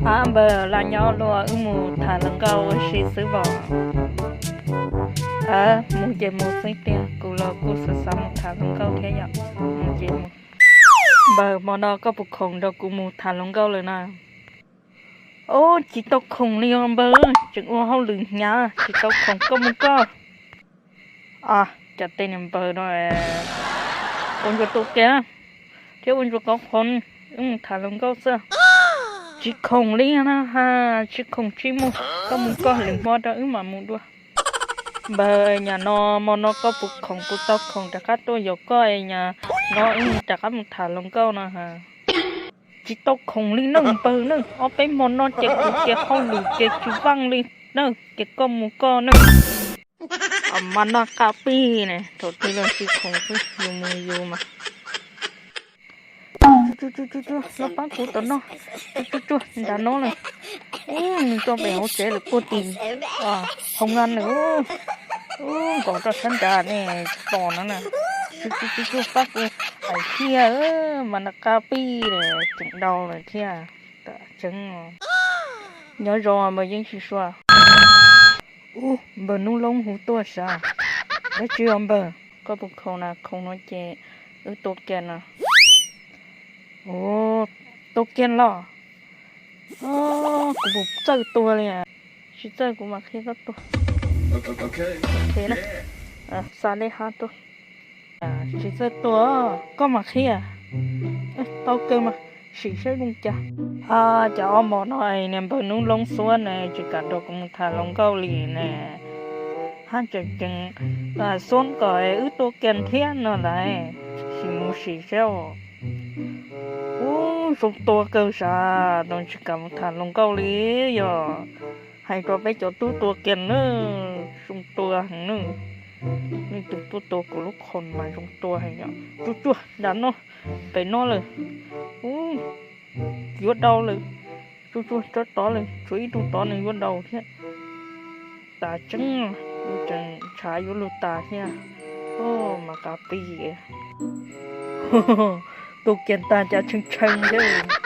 Ab npawg, lam nyob luag, wb mus tham hluas nkauj ua si xwb os. Mus ces mus xwb tiag, kuv los kuj xav xav mus tham hluas nkauj thiab yom. Mus ces mus. Npawg, hmo no koj puas khoom nrog kuv mus tham hluas nkauj lawm na? Ub, tsis tau khoom li os npawg, tseem ua hauj lwm hnyav, tsis tau khoom, koj mus koj. Cas tej niag npawg no ua ntsuag tu kiag thiab ua ntsuag qhov qhov, wb mus tham hluas nkauj xwb. Tsis khoom li na ha, tsis khoom tsis mus, koj mus koj, lwm hmo rau wb mam mus dua. Npawg, nyam no hmo no koj puas khoom, puas tau khoom rov qab tuaj yaum koj, nyam no wb rov qab mus tham hluas nkauj no ha. Tsis tau khoom li nawb npawg nawb, ob peb hmo no ces kuv ces hauj lwm ces tsis vaaj li nawb, ces koj mus koj nawb. Mas noj qab pij ne, thaum twg los tsis khoom xwb, yus mus yus mas. Los pab kuv tom no, tsuag tsuag nram no lawm. Ub, nws tso pem hauv tsev lawm puag tim hoo nqa lawm. Ub, nkaus rau sab nrad ne, tos no na. Tsuag tsuag pab kuv hais thiab, mas noj qab pij lawm, tseem dau lawm thiab. Tam tseeb, nyob zoo npawg Yeeb Sij Sua. Ub, npawg Nub Loob hu tuaj sav. Dab tsi os npawg? Koj puas khoom na? Khoom no ces wb tua kiag no. Ub, tua kiag los? Kuv puas txawj tua li? Tsis txawj kuv mam qhia koj tua. Xa lej hab tuaj. Tsis txawj tua, koj mam qhia. Tau kawg mas, sim saib zoo cas. Cas ob hmo no niag npawg Nub Loob Xuab ne tsis kam nrog kuv mus tham hluas nkauj li ne. Hab tseem ceev xuab kom wb tua kiag thiab no lawm, sim mus sim saib os. Ub, zoo tua kawg sav, no tsis kam mus tham hluas nkauj li. Yog hais rau peb cov tub tua kiag na, zoo tua heev na. Leej twg tuaj tua kuv lub khoom mas zoo tua heev yom. Tsuag tsuag nram no, pem no lawm. Ub, yuav dau lawm. Tsuag tsuag tsob tod lawm, tshuav ib tug tod nws yuav dau thiab. Tas tseeb, tseem ntshav yuav luag tas thiab. Mas qab pij. Tua kiag tag cas tshee tshee thiab.